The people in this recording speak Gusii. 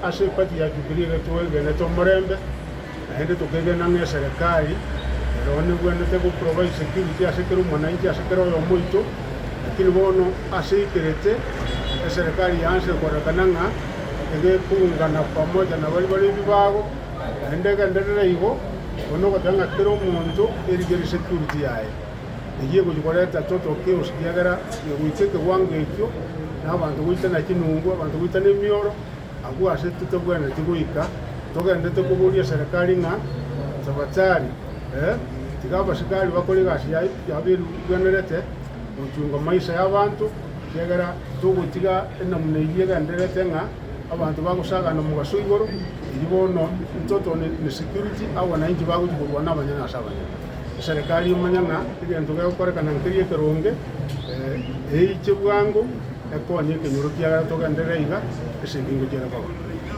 ase eparty ya Jubilee iga twegenete omorembe, naende tokegena ng'a eserekari ero nebwenerete go provide security ase kera omwananchi ase kera oyomo oito, lakini bono ase eikerete eserekari yaansa ekorekana ng'a egekoungana pamoja na baria bare ebibago, naende egenderere igo, bono ogoteba ng'a kera omonto erigerie security yaye. Eyio egochia koreta total chaos ekiagera egoika ekewango ekio na abanto goitana chinungu, abanto goitana emioro, abwo ase totabwenereti goika, togenderete koboria eserekari ng'a tafadhali eh, tiga abasikari bakore egasi yaye yabo eribwenerete gochunga maisha ya abanto, ekiagera togotiga enamuna eyio egendererete ng'a abanto bagosagana omogaso igoro, eyio bono total ne security, abanainchi bagochia korwana abanyene ase abanyene. Eserekari emanye ng'a egento gegokorekana nkeria ekeronge, eiche bwango, ekonye ekenyoro kiagera togenderere iga ase engencho chiare koba.